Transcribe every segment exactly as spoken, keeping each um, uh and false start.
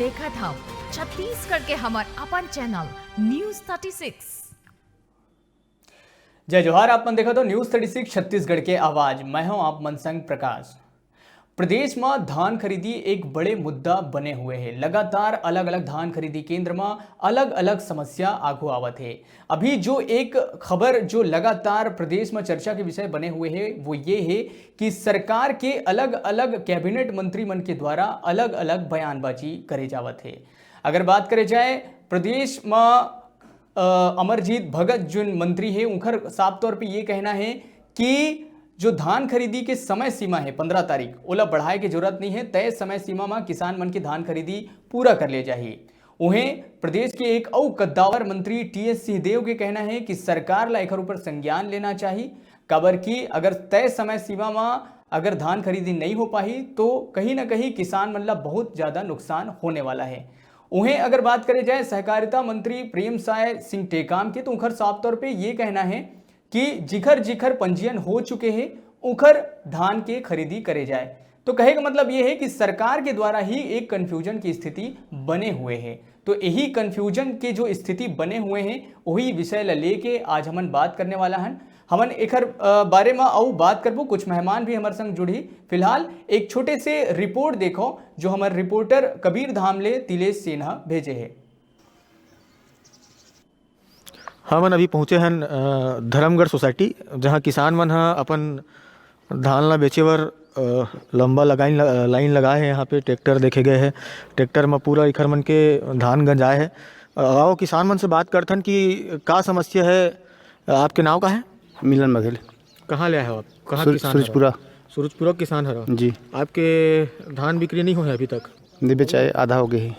देखत हव छत्तीसगढ़ के हमर अपन चैनल न्यूज़ थर्टी सिक्स। जय जोहार। आप मन देखत हो न्यूज़ थर्टी सिक्स छत्तीसगढ़ के आवाज। मैं हूं आप मन संग प्रकाश। प्रदेश म धान खरीदी एक बड़े मुद्दा बने हुए हे। लगातार अलग-अलग धान खरीदी केंद्र म अलग-अलग समस्या आघू आवत हे। अभी जो एक खबर जो लगातार प्रदेश म चर्चा के विषय बने हुए हे, वो ये हे कि सरकार के अलग-अलग कैबिनेट मंत्री मन के द्वारा अलग-अलग बयानबाजी करे जावत हे। अगर बात करे जाए प्रदेश म, अ, अमरजीत भगत जोन मंत्री हे, उनकर साफ तौर पे ये कहना हे कि जो धान खरीदी के समय सीमा हे पंद्रह तारीख, ओला बढ़ाए के जरूरत नहीं हे। तय समय सीमा म किसान मन के धान खरीदी पूरा कर ले जाही। उहें, प्रदेश के एक अउ कद्दावर मंत्री टीएस सिंहदेव के कहना हे कि सरकार ला एखर ऊपर संज्ञान लेना चाही, काबर कि अगर तय समय सीमा म अगर धान खरीदी नहीं हो पाही, तो कहीं ना कहीं किसान मन ला बहुत ज्यादा नुकसान होने वाला हे। उहें, अगर बात करे जाए सहकारिता मंत्री प्रेम साय सिंह टेकाम के, तो उनकर साफ तौर पे ये कहना हे कि जिखर जिखर पंजीयन हो चुके हे, उखर धान के खरीदी करे जाए। तो कहे का मतलब ये हे कि सरकार के द्वारा ही एक कन्फ्यूजन की स्थिति बने हुए हे। तो यही कन्फ्यूजन के जो स्थिति बने हुए हे, वही विषय ला लेके आज हमन बात करने वाला हन। हमन एखर, अ, बारे म अउ बात करबो। कुछ मेहमान भी हमर संग जुड़ही। फिलहाल एक छोटे से रिपोर्ट देखो, जो हमर रिपोर्टर कबीर धाम ले तिलेश सेन ह भेजे हे। हमन अभी पहुँचे हन, अ, धर्मगढ़ सोसाइटी, जहाँ किसान मन ह अपन धान ला बेचे बर, अ, लंबा लगाइन ल-, लाइन लगाए हे। यहाँ पे ट्रैक्टर देखे गए हे, ट्रैक्टर म पूरा इखर मन के धान गंजाए हे। अ, आओ किसान मन से बात करथन कि का समस्या हे। आपके नाव का हे? मिलन बघेल। कहाँ ले आए हो आप? कहाँ सूर-, किसान हरो? सूरजपुरा। सूरजपुरा किसान हरो? जी। आपके धान बिक्री नहीं होए अभी तक? नहीं बेचाए, आधा हो गए हे।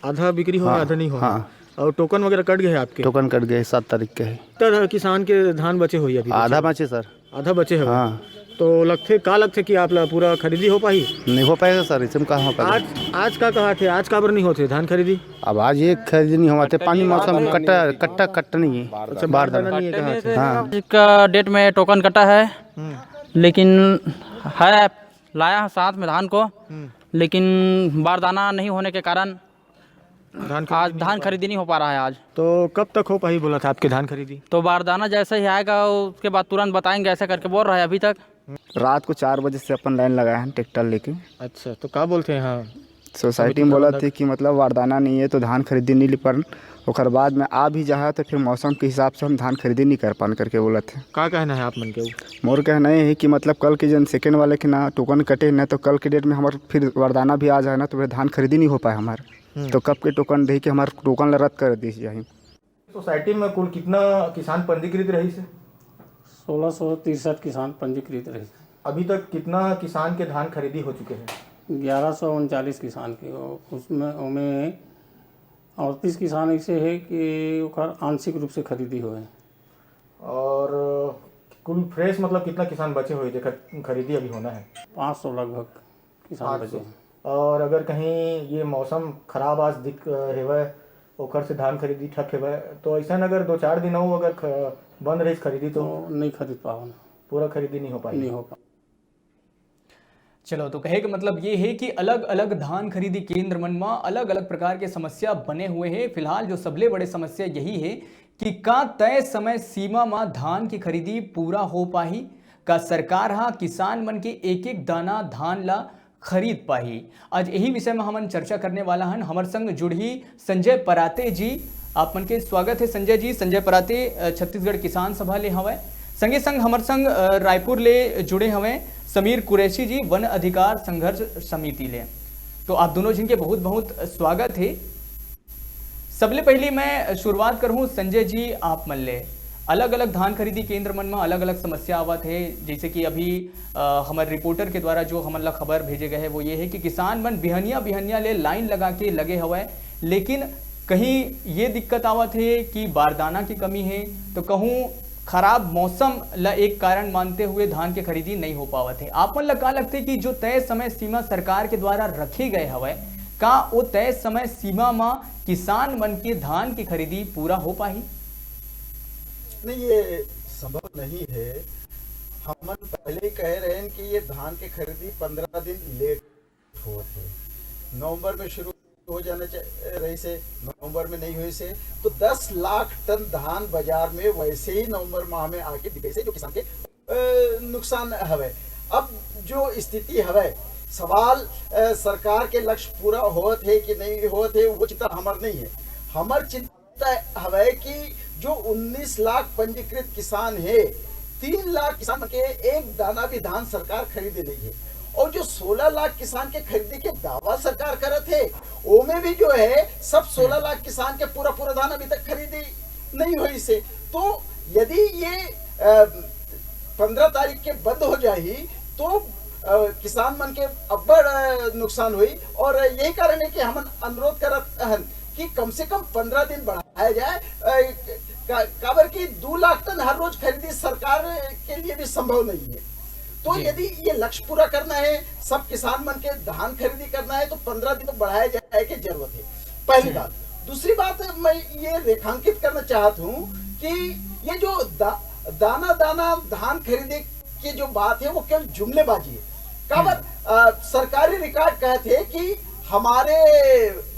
आधा बिक्री हो, हाँ, आधा नहीं हो। हाँ। और टोकन वगैरह कट गए हैं आपके? टोकन कट गए, सात तारीख के है। तो किसान के धान बचे होई अभी? आधा बचे, सर। आधा बचे हो? हाँ। तो लगथे, का लगथे कि आप ला पूरा खरीदी हो पाही? नहीं हो पाएगा सर, इसमें कहाँ हो पाएगा? आज, आज का कहा थे, आज काबर नहीं होते धान खरीदी? अब आज ये खरीदी नहीं हुआ थे, पानी मौसम कट्टा, कट्टा, कट्टा नहीं है। अच्छा, बारदाना नहीं है, कहा थे। हाँ। इसका डेट में टोकन कटा है, लेकिन है, लाया है साथ में धान को, लेकिन बारदाना नहीं होने के कारण धान खरीदी आज नहीं धान हो पा खरीदी नहीं हो पा रहा है आज। तो कब तक हो पाही बोला था आपके धान खरीदी? तो बारदाना जैसे ही आएगा, उसके बाद तुरंत बताएंगे, ऐसा करके बोल रहा है अभी तक। रात को चार बजे से अपन लाइन लगाए हैं ट्रैक्टर लेके। अच्छा, तो का बोलते हैं? हाँ, सोसाइटी में बोला थे कि मतलब बारदाना नहीं है तो धान खरीदी नहीं ले पारन। ओकर बाद में आ भी जाहा तो फिर मौसम के हिसाब से हम धान खरीदी नहीं कर पान करके बोला थे। का कहना है आप मन के? मोर कहना ये है कि मतलब कल के जन सेकंड वाले के ना टोकन कटे ना, तो कल के डेट में हमार फिर बारदाना भी आ जाए ना, तो फिर धान खरीदी नहीं हो पाए हमार। हम्म। तो कब के टोकन दे के हमार टोकन ला रद्द कर दी जाए। सोसाइटी में कुल कितना किसान पंजीकृत रहिस हे? सोलह सौ तिरसठ किसान पंजीकृत रहिस। अभी तक कितना किसान के धान खरीदी हो चुके हैं? ग्यारह सौ उनचालीस किसान के। ओ-, उसमें, ओमे अड़तीस किसान ऐसे है कि ओकर आंशिक रूप से खरीदी होए। और कुल फ्रेश मतलब कितना किसान बचे हुए जेकर खरीदी अभी होना है? पाँच सौ लगभग किसान बचे हैं। और अगर कहीं ये मौसम खराब आज दिख हेवय, ओकर से धान खरीदी ठप हेवय, तो ऐसा अगर दो चार दिन अउ अगर ख-, बंद रहिस खरीदी तो तो नहीं खरीद पावन। पूरा खरीदी नहीं हो पाई। नहीं हो पा चलो, तो कहे के मतलब ये हे कि अलग-अलग धान खरीदी केंद्र मन म अलग-अलग प्रकार के समस्या बने हुए हे। फिलहाल जो सबले बड़े समस्या यही हे कि का तय समय सीमा म धान के खरीदी पूरा हो पाही? का सरकार ह किसान मन के एक-एक दाना धान ला खरीद पाही? आज यही विषय म हमन चर्चा करने वाला हन। हमर संग जुड़ही संजय पराते जी। आप मन के स्वागत हे संजय जी। संजय पराते, अ, छत्तीसगढ़ किसान सभा ले हवय। संगे संग हमर संग, अ, रायपुर ले जुड़े हवय समीर कुरैशी जी, वन अधिकार संघर्ष समिति ले। तो आप दोनों झिन के बहुत-बहुत स्वागत हे। सबले पहिली मैं शुरुआत करहूं संजय जी आप मन ले। अलग-अलग धान खरीदी केंद्र मन म अलग-अलग समस्या आवत हे, जैसे कि अभी, अ, हमर रिपोर्टर के द्वारा जो हमन ला खबर भेजे गए हे वो ये हे कि किसान मन बिहनिया-बिहनिया ले लाइन लगा के लगे हवय, लेकिन कहीं ये दिक्कत आवत हे कि बारदाना की कमी हे, तो कहूँ खराब मौसम ला एक कारण मानते हुए धान के खरीदी नहीं हो पावत हे। आप मन ला का लगथे कि जो तय समय सीमा सरकार के द्वारा रखे गए हवय, का ओ तय समय सीमा म किसान मन के धान के खरीदी पूरा हो पाही? नहीं, ये संभव नहीं है। हमन पहले ही कहे रहेन कि ये धान के खरीदी पंद्रह दिन लेट होत हे। नवंबर में शुरू हो जाना चाहिए रहिसे, नवंबर में नहीं होइसे, तो दस लाख टन धान बाजार में वैसे ही नवंबर माह में आके बिकाइसे, जो किसान के अ, नुकसान हवय। अब जो स्थिति हवय, सवाल अ, सरकार के लक्ष्य पूरा होत हे कि नहीं होत हे, वो चिंता हमर नहीं है। हमर चिंता हवय कि जो उन्नीस लाख पंजीकृत किसान हे, तीन लाख किसान के एक दाना भी धान सरकार खरीदे नहीं है, और जो सोलह लाख किसान के खरीदे के दावा सरकार करत है, ओमे भी जो है, सब सोलह लाख किसान के पूरा पूरा धान अभी तक खरीदी नहीं होइसे। तो यदि ये पंद्रह तारीख के बंद हो जाही, तो अ, किसान मन के अब्बड़ अ, नुकसान होई, और यही कारण है कि हमन अनुरोध करत हन कि कम से कम पंद्रह दिन बढ़ाया जाए। अ, का, काबर कि दो लाख टन हर रोज खरीदी सरकार के लिए भी संभव नहीं है। तो यदि ये लक्ष्य पूरा करना है, सब किसान मन के धान खरीदी करना है, तो पंद्रह दिन बढ़ाया जाए की जरूरत है। पहली बात। दूसरी बात, मैं ये रेखांकित करना चाहता हूँ कि ये जो दा, दाना दाना धान खरीदे की जो बात है, वो केवल जुमलेबाजी है। काबर अ, सरकारी रिकॉर्ड कहत हे कि हमारे,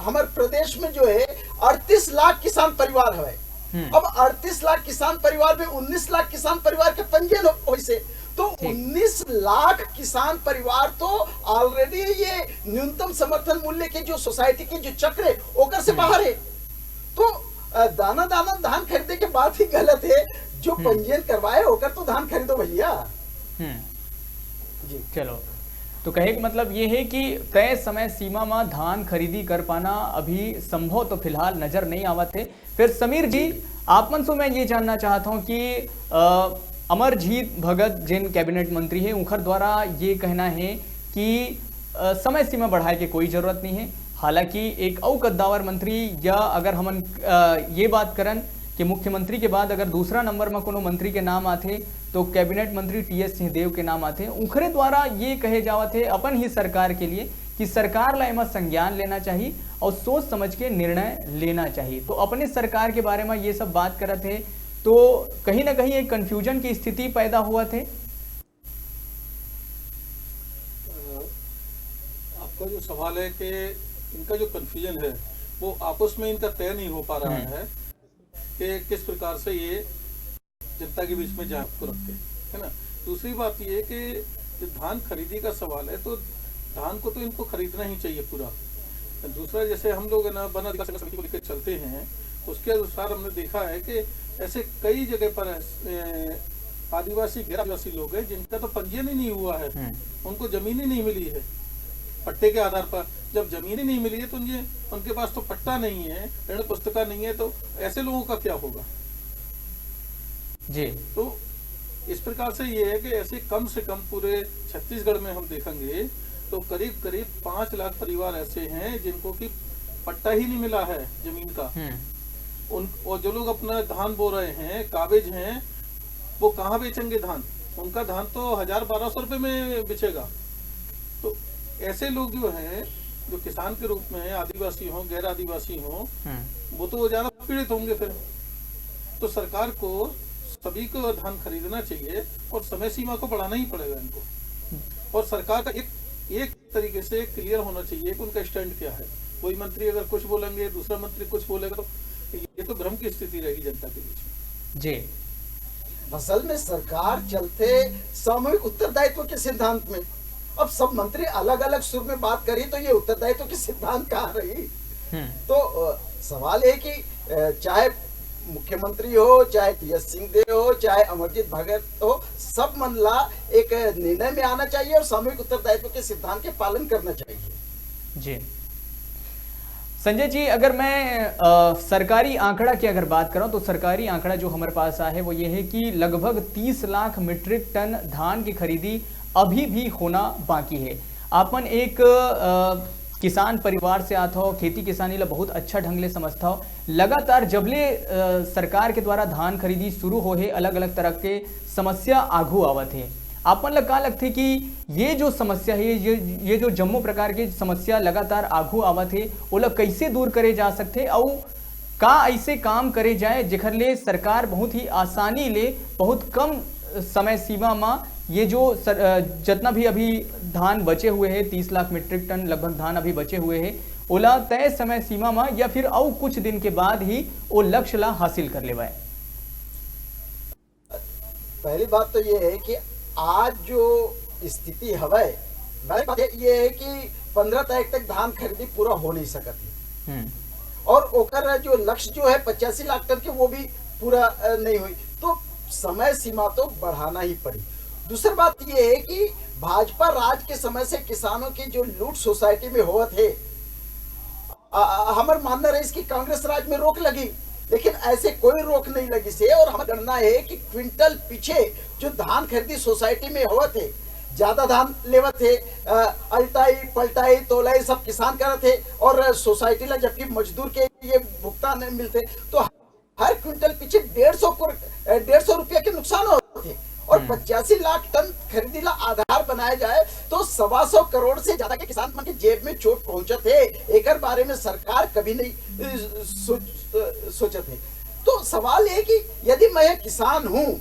हमारे प्रदेश में जो है, अड़तीस लाख किसान परिवार हवय। अब अड़तीस लाख किसान परिवार में उन्नीस लाख किसान परिवार के पंजीयन हो-, होइसे, तो उन्नीस लाख किसान परिवार तो ऑलरेडी ये न्यूनतम समर्थन मूल्य के जो सोसाइटी के जो चक्र है, ओकर से बाहर है। तो अ, दाना दाना धान खरीदे के बात ही गलत है। जो पंजीयन करवाए, ओकर तो धान खरीदो भैया। हम्म। जी। चलो, तो कहे के मतलब ये है कि तय समय सीमा में धान खरीदी कर पाना अभी संभव तो फिलहाल नजर नहीं आवत है। फिर समीर जी, आप मन से मैं ये जानना चाहता हूँ कि अ, अमरजीत भगत जिन कैबिनेट मंत्री है, उनकर द्वारा ये कहना है कि अ, समय सीमा बढ़ाए के कोई जरूरत नहीं है। हालांकि एक अउ कद्दावर मंत्री, या अगर हमन अ, ये बात करन कि मुख्यमंत्री के बाद अगर दूसरा नंबर में कोनो मंत्री के नाम आथे, तो कैबिनेट मंत्री टी एस सिंहदेव के नाम आथे। उखरे द्वारा ये कहे जावत है अपन ही सरकार के लिए कि सरकार ला एमा संज्ञान लेना चाहिए और सोच समझ के निर्णय लेना चाहिए। तो अपने सरकार के बारे में ये सब बात करत है, तो कहीं ना कहीं एक कन्फ्यूजन की स्थिति पैदा हुआ थे। आपका जो सवाल है कि इनका जो कन्फ्यूजन है, वो आपस में इनका तय नहीं हो पा रहा है कि किस प्रकार से ये जनता के बीच में जाए, आपको रख के, है ना। दूसरी बात ये कि जो धान खरीदी का सवाल है, तो धान को तो इनको खरीदना ही चाहिए पूरा। दूसरा, जैसे हम लोग है ना, वन अधिकार संघर्ष समिति को लेकर चलते हैं, उसके अनुसार हमने देखा है कि ऐसे कई जगह पर ऐसे, अ, आदिवासी, गैर आदिवासी लोग हैं जिनका तो पंजीयन ही नहीं हुआ है, उनको जमीन ही नहीं मिली है पट्टे के आधार पर। जब जमीन ही नहीं मिली है, तो ये, उनके पास तो पट्टा नहीं है, ऋण पुस्तिका नहीं है, तो ऐसे लोगों का क्या होगा? जी। तो इस प्रकार से ये है कि ऐसे कम से कम पूरे छत्तीसगढ़ में हम देखेंगे, तो करीब करीब पाँच लाख परिवार ऐसे हैं जिनको कि पट्टा ही नहीं मिला है जमीन का। हम्म। उन, और जो लोग अपना धान बो रहे हैं, काबिज हैं, वो कहाँ बेचेंगे धान? उनका धान तो हजार बारह सौ रुपये में बिचेगा। तो ऐसे लोग जो हैं, जो किसान के रूप में, आदिवासी हों, गैर आदिवासी हों, हम्म। वो तो वो ज़्यादा पीड़ित होंगे फिर। तो सरकार को सभी को धान खरीदना चाहिए और समय सीमा को बढ़ाना ही पड़ेगा इनको। और सरकार का एक, एक तरीके से क्लियर होना चाहिए कि उनका स्टैंड क्या है। कोई मंत्री अगर कुछ बोलेंगे, दूसरा मंत्री कुछ बोलेगा, तो ये तो भ्रम की स्थिति रहेगी जनता के बीच में। जी। असल में सरकार चलथे सामूहिक उत्तरदायित्व के सिद्धांत में। अब सब मंत्री अलग-अलग सुर में बात करही, तो ये उत्तरदायित्व के सिद्धांत कहाँ रही? हम्म। तो, अ, सवाल ये कि, अ, चाहे मुख्यमंत्री हो, चाहे टी एस सिंहदेव हो, चाहे अमरजीत भगत हो, सब मन ला एक निर्णय में आना चाहिए और सामूहिक उत्तरदायित्व के सिद्धांत के पालन करना चाहिए। जी। संजय जी, अगर मैं, अ, सरकारी आंकड़ा की अगर बात करूं, तो सरकारी आंकड़ा जो हमारे पास आया है, वो ये है कि लगभग तीस लाख मीट्रिक टन धान की खरीदी अभी भी होना बाकी है। आप मन एक, अ, किसान परिवार से आत हो, खेती किसानी ला बहुत अच्छा ढंग ले समझत हो। लगातार जब ले, अ, सरकार के द्वारा धान खरीदी शुरू हो हे, अलग-अलग तरह के समस्या आघू आवत हे। आप मन ला का लगथे कि ये जो समस्या हे, ये, ये जो जम्मो प्रकार के समस्या लगातार आघू आवत हे, ओला कइसे दूर करे जा सकथे, अउ का अइसे काम करे जाए, जेखर ले सरकार बहुत ही आसानी ले, बहुत कम समय सीमा म ये जो सर-, अ, जतना भी अभी धान बचे हुए हे, तीस लाख मीट्रिक टन लगभग धान अभी बचे हुए हे, ओला तय समय सीमा म या फिर अउ कुछ दिन के बाद ही ओ लक्ष्य ला हासिल कर लेवय। पहली बात तो ये है कि आज जो स्थिति हवय, पहली बात ये है कि पंद्रह तारीख तक धान खरीदी पूरा हो नहीं सकत है। हम्म। और ओकर जो लक्ष्य जो है पचासी लाख टन के, वो भी पूरा, अ, नहीं हुई। तो समय सीमा तो बढ़ाना ही पड़ी। दूसरी बात ये है कि भाजपा राज के समय से किसानों की जो लूट सोसाइटी में होवत है, अ, अ, हमर मानना रहिस कि कांग्रेस राज में रोक लगी, लेकिन ऐसे कोई रोक नहीं लगी से। और हमर गणना है कि क्विंटल पीछे जो धान खरीदी सोसाइटी में होवत है, ज्यादा धान लेवत है, अ, अल्टाई पलटाई तोलाई सब किसान करत है और सोसाइटी ला जबकि मजदूर के ये भुगतान मिलते, तो हर क्विंटल पीछे डेढ़ सौ करोड़, अ, डेढ़ सौ रुपया के नुकसान होत है। और हम्म। पचासी लाख टन खरीदी ला आधार बनाया जाए तो सवा सौ करोड़ से ज्यादा के किसान मन के जेब में चोट पहुंचत है। एकर बारे में सरकार कभी नहीं, अ, सोच, अ, सोचत है। तो सवाल ये कि यदि मैं किसान हूँ,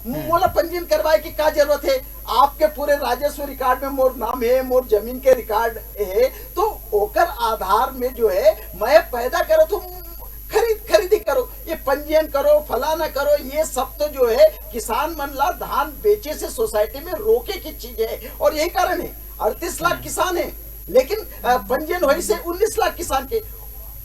हम्म। मोला पंजीयन करवाए की का जरूरत है? आपके पूरे राजस्व रिकॉर्ड में मोर नाम है, मोर जमीन के रिकॉर्ड है, तो ओकर आधार में जो है मैं पैदा करत हूँ, खरीद खरीदी करो, ये पंजीयन करो, फलाना करो, ये सब तो जो है किसान मन ला धान बेचे से सोसाइटी में रोके की चीज है। और यही कारण है अड़तीस लाख हम्म। किसान है, लेकिन, अ, पंजीयन होइस हे उन्नीस लाख किसान के।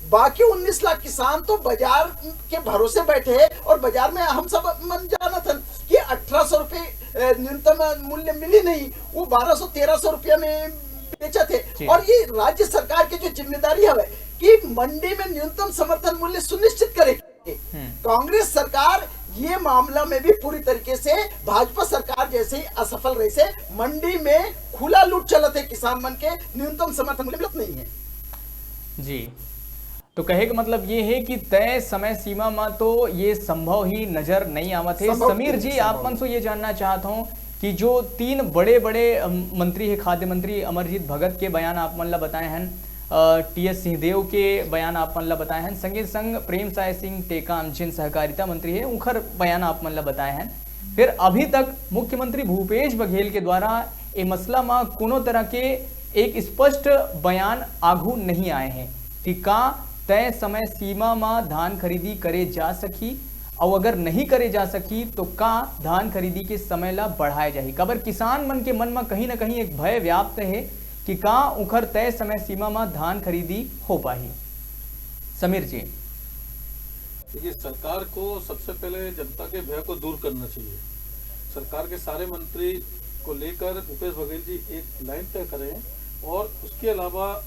बाकी उन्नीस लाख किसान तो बाजार के भरोसे बैठे हैं और बाजार में हम सब मन जानत हन कि अठारह सौ रुपये, अ, न्यूनतम मूल्य मिली नहीं, वो बारह सौ तेरह सौ रुपया में बेचत हे। जी। और ये राज्य सरकार के जो जिम्मेदारी हवे कि मंडी में न्यूनतम समर्थन मूल्य सुनिश्चित करे। हम्म। कांग्रेस सरकार ये मामला में भी पूरी तरीके से भाजपा सरकार जैसे ही असफल रहिस हे। मंडी में खुला लूट चलत हे, किसान मन के न्यूनतम समर्थन मूल्य मिलत नहीं है। जी, तो कहे के मतलब ये है कि तय समय सीमा में तो ये संभव ही नजर नहीं आवत है। संभव समीर नहीं, जी, संभव आप मन नहीं। से ये जानना चाहता हूँ कि जो तीन बड़े बड़े, अम, मंत्री है, खाद्य मंत्री अमरजीत भगत के बयान आप मन ला बताए हैं, टी एस सिंहदेव के बयान आप मन ला बताए हैं, संगे संग प्रेम साय सिंह टेकाम जिन सहकारिता मंत्री है, उनकर बयान आप मन ला बताए हैं। फिर अभी तक मुख्यमंत्री भूपेश बघेल के द्वारा ए मसला में कोनो तरह के एक स्पष्ट बयान आघू नहीं आए हैं कि का तय समय सीमा में धान खरीदी करे जा सकी, और अगर नहीं करे जा सकी तो का धान खरीदी के समय ला बढ़ाए जाही। काबर किसान मन के मन में कहीं ना कहीं एक भय व्याप्त है कि का उखर तय समय सीमा में धान खरीदी हो पाही। समीर जी। देखिए, सरकार को सबसे पहले जनता के भय को दूर करना चाहिए। सरकार के सारे मंत्री को लेकर भूपेश बघेल जी एक लाइन तय करें और उसके अलावा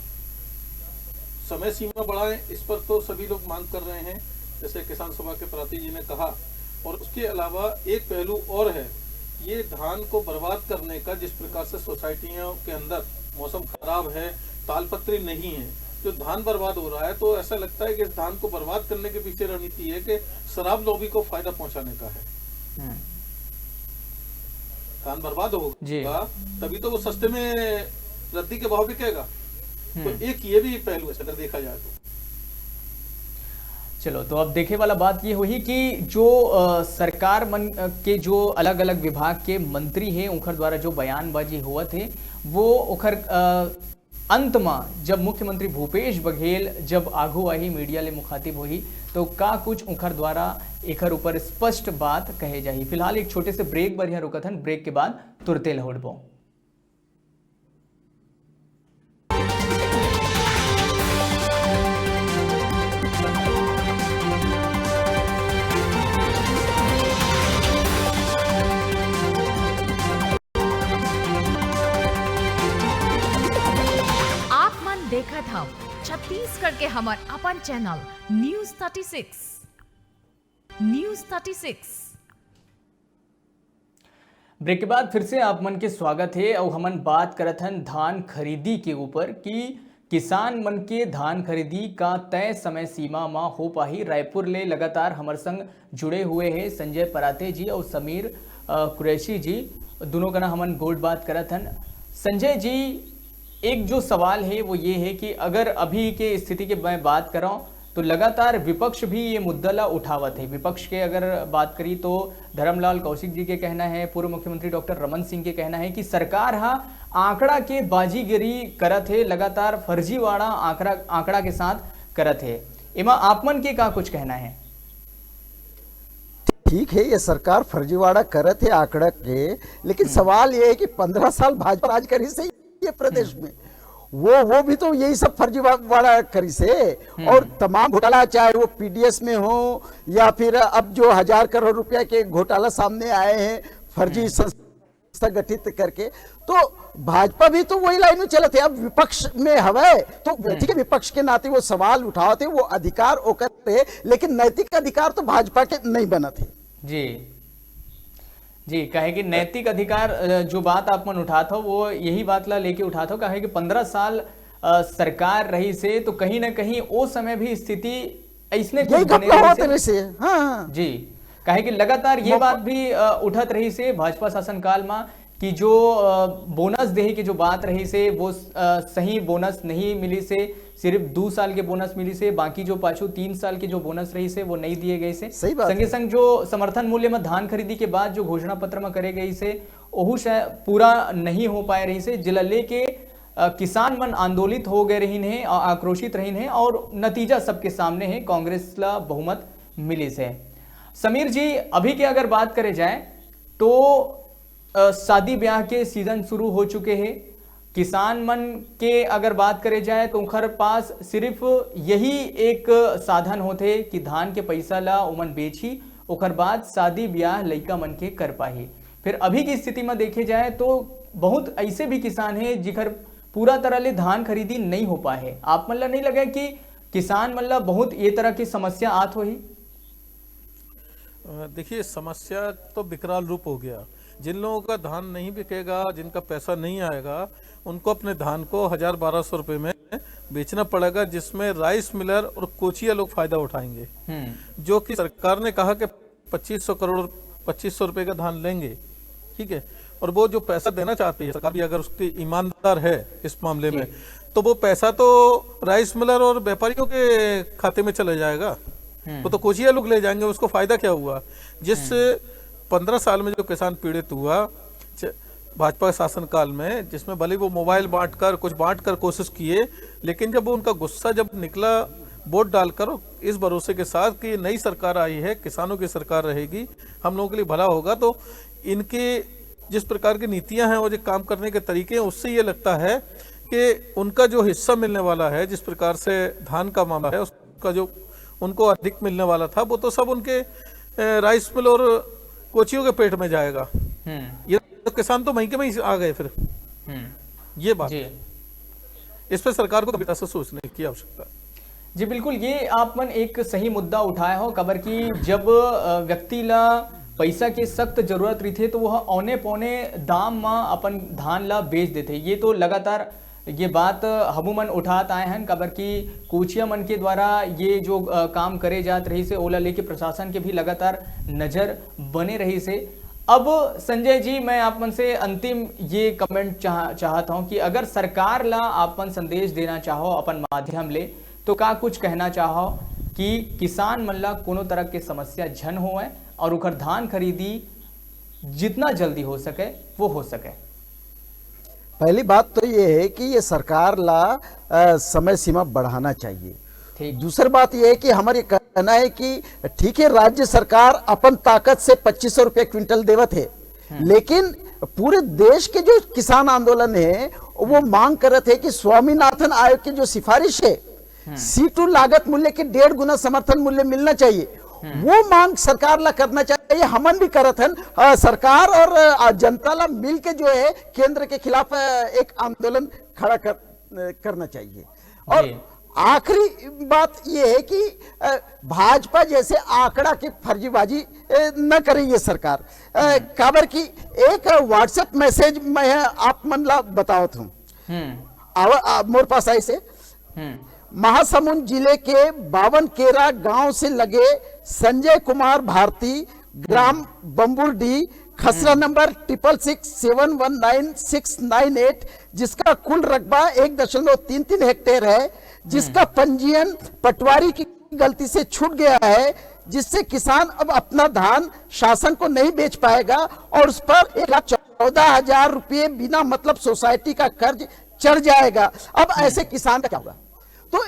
समय सीमा बढ़ाएं, इस पर तो सभी लोग मांग कर रहे हैं, जैसे किसान सभा के प्रार्थी जी ने कहा। और उसके अलावा एक पहलू और है, ये धान को बर्बाद करने का जिस प्रकार से सोसाइटियों के अंदर मौसम खराब है, तालपत्री नहीं है, जो धान बर्बाद हो रहा है, तो ऐसा लगता है कि इस धान को बर्बाद करने के पीछे रणनीति है कि शराब लॉबी को फायदा पहुंचाने का है। हम्म। धान बर्बाद होगा, तभी तो वो सस्ते में रद्दी के भाव बिकेगा। तो हम्म। एक ये भी पहलू है, अगर देखा जाए तो। चलो, तो अब देखे वाला बात ये हुई कि जो, अ, सरकार मन, अ, के जो अलग-अलग विभाग के मंत्री हैं, उनकर द्वारा जो बयानबाजी हुआ थे, वो ओखर, अ, अंत में जब मुख्यमंत्री भूपेश बघेल जब आघू आही, मीडिया ले मुखातिब होही, तो का कुछ उनकर द्वारा एकर ऊपर स्पष्ट बात कहे जाही। फिलहाल एक छोटे से ब्रेक बर यहाँ रुकत हन, ब्रेक के बाद तुरते लौटबो। आप मन देखत हव छत्तीसगढ़ के हमर अपन channel news thirty six. News thirty six. Break के बाद फिर से आप मन के स्वागत है। और हमन बात करत हन धान खरीदी के ऊपर कि किसान मन के धान खरीदी का तय समय सीमा मा हो पाही। रायपुर ले लगातार हमर संग जुड़े हुए हैं संजय पराते जी और समीर, अ, कुरैशी जी, दोनों कना हमन गोठ बात करत हन। संजय जी, एक जो सवाल है वो ये है कि अगर अभी के स्थिति के मैं बात कराऊँ तो लगातार विपक्ष भी ये मुद्दा ला उठावत है। विपक्ष के अगर बात करी तो धर्मलाल कौशिक जी के कहना है, पूर्व मुख्यमंत्री डॉक्टर रमन सिंह के कहना है कि सरकार हा आंकड़ा के बाजीगरी करत है, लगातार फर्जीवाड़ा आंकड़ा आंकड़ा के साथ करत है। एमा आप मन के का कुछ कहना है? ठीक है, ये सरकार फर्जीवाड़ा करत है आंकड़ा के, लेकिन सवाल ये है कि पंद्रह साल भाजपा राज करी से ये प्रदेश में, वो वो भी तो यही सब फर्जीवाड़ा करी से। और तमाम घोटाला, चाहे वो पीडीएस में हो या फिर अब जो हजार करोड़ रुपया के घोटाला सामने आए हैं फर्जी संस्था गठित करके, तो भाजपा भी तो वही लाइन में चलत है। अब विपक्ष में हवे तो ठीक है, विपक्ष के नाते वो सवाल उठावत है, वो अधिकार ओकर है, लेकिन नैतिक अधिकार तो भाजपा के नहीं बनत है। जी जी, काहे कि नैतिक अधिकार, अ, जो बात आप मन उठात हो, वो यही बात ला लेके उठात हो, काहे कि पंद्रह साल, अ, सरकार रही से, तो कहीं ना कहीं ओ समय भी स्थिति ऐसने कुछ यही बने घपला रही होत से। रही से। हाँ। जी, काहे कि लगातार ये मौका- बात भी, अ, उठत रही से भाजपा शासनकाल में कि जो, अ, बोनस देहे की जो बात रही से, वो, अ, सही बोनस नहीं मिली से, सिर्फ दू साल के बोनस मिली से, बाकी जो पाछू तीन साल के जो बोनस रही से, वो नहीं दिए गए से। सही बात संगे है। संग जो समर्थन मूल्य में धान खरीदी के बाद जो घोषणा पत्र में करे गई से, ओहू शायद पूरा नहीं हो पाए रही से, जिला लेके, अ, किसान मन आंदोलित हो गए रहीन है और आक्रोशित रहीन है और नतीजा सबके सामने है, कांग्रेस ला बहुमत मिली से। समीर जी, अभी के अगर बात करे जाए तो, अ, शादी ब्याह के सीजन शुरू हो चुके हैं। किसान मन के अगर बात करे जाए तो उनकर पास सिर्फ यही एक साधन होथे कि धान के पैसा ला ओमन बेचही, ओकर बाद शादी ब्याह लइका मन के कर पाही। फिर अभी की स्थिति में देखे जाए तो बहुत ऐसे भी किसान हैं जिकर पूरा तरह ले धान खरीदी नहीं हो पाए है। आप मन ला नहीं लगे कि किसान मन ला बहुत ये तरह की समस्या आत होही? अ, देखिए, समस्या तो विकराल रूप हो गया। जिन लोगों का धान नहीं बिकेगा, जिनका पैसा नहीं आएगा, उनको अपने धान को हजार बारह सौ रुपये में बेचना पड़ेगा, जिसमें राइस मिलर और कोचिया लोग फायदा उठाएंगे। हम्म। जो कि सरकार ने कहा कि पच्चीस सौ करोड़, पच्चीस सौ रुपये का धान लेंगे, ठीक है, और वो जो पैसा देना चाहती है सरकार भी, अगर उसकी ईमानदार है इस मामले में, तो वो पैसा तो राइस मिलर और व्यापारियों के खाते में चले जाएगा। वो तो कोचिया लोग ले जाएंगे, उसको फायदा क्या हुआ? जिस पंद्रह साल में जो किसान पीड़ित हुआ च- भाजपा शासनकाल में, जिसमें भले वो मोबाइल बांटकर, कुछ बांटकर कोशिश किए, लेकिन जब उनका गुस्सा जब निकला वोट डालकर, इस भरोसे के साथ कि ये नई सरकार आई है, किसानों की सरकार रहेगी, हम लोगों के लिए भला होगा, तो इनके जिस प्रकार की नीतियां हैं और जो काम करने के तरीके हैं, उससे ये लगता है कि उनका जो हिस्सा मिलने वाला है, जिस प्रकार से धान का मामला है, उसका जो उनको अधिक मिलने वाला था, वो तो सब उनके, अ, राइस मिल और कोचियों के पेट में जाएगा। हम्म। ये तो किसान तो वहीं के वहीं आ गए फिर। हम्म। ये बात जी। है। इस पर सरकार को गंभीरता से सोचने की आवश्यकता है। जी बिल्कुल, ये आप मन एक सही मुद्दा उठाए हो, काबर कि जब, अ, व्यक्ति ला पैसा के सख्त जरूरत रहिथे तो वह औने पौने दाम म अपन धान ला बेच देथे। ये तो लगातार ये बात हमू मन उठात आए हन, काबर कि कोचिया मन के द्वारा ये जो, अ, काम करे जात रहिसे, ओला लेके प्रशासन के भी लगातार नजर बने रहिसे। अब संजय जी, मैं आप मन से अंतिम ये कमेंट चाह, चाहत हूँ कि अगर सरकार ला आप मन संदेश देना चाहो अपन माध्यम ले, तो का कुछ कहना चाहो कि किसान मन ला कोनो तरह के समस्या झन होवय और ओकर धान खरीदी जितना जल्दी हो सके, वो हो सके? पहली बात तो ये है कि ये सरकार ला, अ, समय सीमा बढ़ाना चाहिए। ठीक। दूसर बात ये है कि हमारे कहना है कि ठीक है, राज्य सरकार अपन ताकत से पच्चीस सौ रुपये क्विंटल देवत है, लेकिन पूरे देश के जो किसान आंदोलन है, वो मांग करत है कि स्वामीनाथन आयोग की जो सिफारिश है, सी टू लागत मूल्य के डेढ़ गुना समर्थन मूल्य मिलना चाहिए। वो मांग सरकार ला करना चाहिए। हमन भी करत हन, अ, सरकार और, अ, जनता ला मिल के जो है केंद्र के खिलाफ, अ, एक आंदोलन खड़ा कर, अ, करना चाहिए। और जी। आखिरी बात ये है कि, अ, भाजपा जैसे आंकड़ा की फर्जीबाजी, अ, न करे ये सरकार। अ, काबर की एक WhatsApp मैसेज मैं आप मन ला बतावत हूँ। हम्म। आवा-, आ, मोर पास आइसे। हम्म। महासमुंद जिले के बावन केरा गांव से लगे संजय कुमार भारती, ग्राम बम्बुरडी, खसरा नंबर ट्रिपल सिक्स सेवन वन नाइन सिक्स नाइन एट, जिसका कुल रकबा एक दशमलव तीन तीन हेक्टेयर है, जिसका पंजीयन पटवारी की गलती से छूट गया है, जिससे किसान अब अपना धान शासन को नहीं बेच पाएगा और उस पर एक लाख चौदह हजार रुपये बिना मतलब सोसाइटी का कर्ज चढ़ जाएगा। अब ऐसे किसान का क्या होगा? तो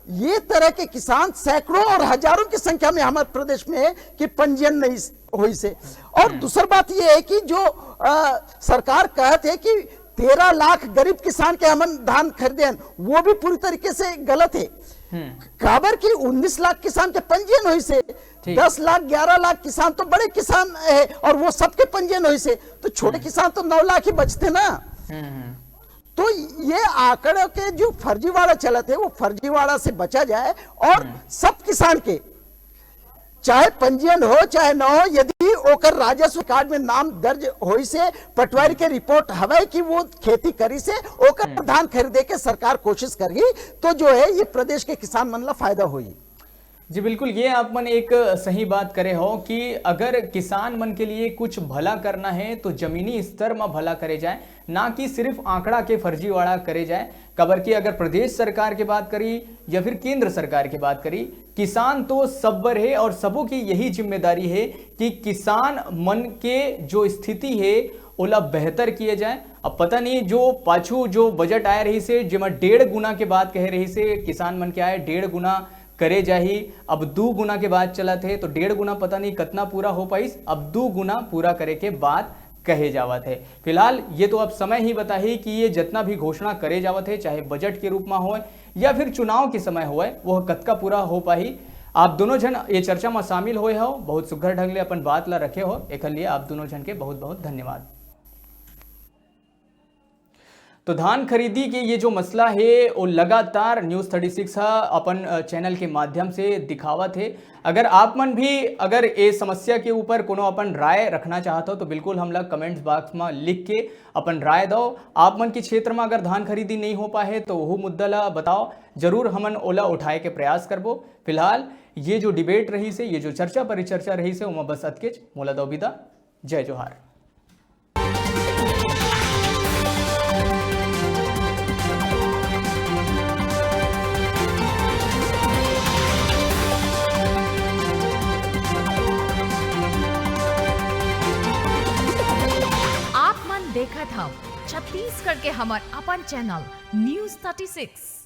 ये तरह के किसान सैकड़ों और हजारों की संख्या में हमारे प्रदेश में है कि पंजीयन नहीं होइस हे। और दूसर बात ये है कि जो अ, सरकार कहत है कि तेरह लाख गरीब किसान के हमन धान खरीदे हन, वो भी पूरी तरीके से गलत है। काबर कि उन्नीस लाख किसान के पंजीयन होइस हे, दस लाख, ग्यारह लाख किसान तो बड़े किसान है और वो सबके पंजीयन होइस हे, तो छोटे किसान तो नौ लाख ही बचते ना। तो ये आंकड़ों के जो फर्जीवाड़ा चलत है, वो फर्जीवाड़ा से बचा जाए और सब किसान के, चाहे पंजीयन हो चाहे न हो, यदि ओकर राजस्व कार्ड में नाम दर्ज होइस हे, पटवारी के रिपोर्ट हवय कि वो खेती करिस हे, ओकर धान खरीदे के सरकार कोशिश करही, तो जो है ये प्रदेश के किसान मन ला फायदा होही। जी बिल्कुल, ये आप मन एक सही बात करे हो कि अगर किसान मन के लिए कुछ भला करना है तो जमीनी स्तर म भला करे जाए, ना कि सिर्फ आंकड़ा के फर्जीवाड़ा करे जाए। काबर कि अगर प्रदेश सरकार के बात करी या फिर केंद्र सरकार के बात करी, किसान तो सब बर हे और सबो की यही जिम्मेदारी है कि किसान मन के जो स्थिति है ओला बेहतर किए जाए। अब पता नहीं जो पाछू जो बजट आए रहिस हे, जेमा डेढ़ गुना के बात कहे रहिस हे, किसान मन के आय डेढ़ गुना करे जाही, अब दू गुना के बात चलत हे, तो डेढ़ गुना पता नहीं कतना पूरा हो पाइस, अब दू गुना पूरा करे के बात कहे जावत हे। फिलहाल ये तो अब समय ही बताही कि ये जितना भी घोषणा करे जावत हे, चाहे बजट के रूप में होय या फिर चुनाव के समय होय, वो कतका पूरा हो पाही। आप दोनों झन ये चर्चा में शामिल होए हो, बहुत सुघर ढंग ले अपन बात ला रखे हो, एकर लिए आप दोनों झन के बहुत बहुत धन्यवाद। तो धान खरीदी के ये जो मसला हे, वो लगातार न्यूज़ थर्टी सिक्स ह अपन, अ, चैनल के माध्यम से दिखावत हे। अगर आप मन भी अगर ए समस्या के ऊपर कोनो अपन राय रखना चाहत हो, तो बिल्कुल हमला कमेंट्स बॉक्स में लिख के अपन राय दो। आप मन के क्षेत्र में अगर धान खरीदी नहीं हो पाए, तो वो मुद्दा ला बताओ, जरूर हमन ओला उठाए के प्रयास करबो। फिलहाल ये जो डिबेट रहिस हे, ये जो चर्चा परिचर्चा रहिस हे, ओमा बस अतकेच। मोला दो विदा। जय जोहार। आप मन देखत हव छत्तीसगढ़ के हमर अपन चैनल न्यूज़ थर्टी सिक्स।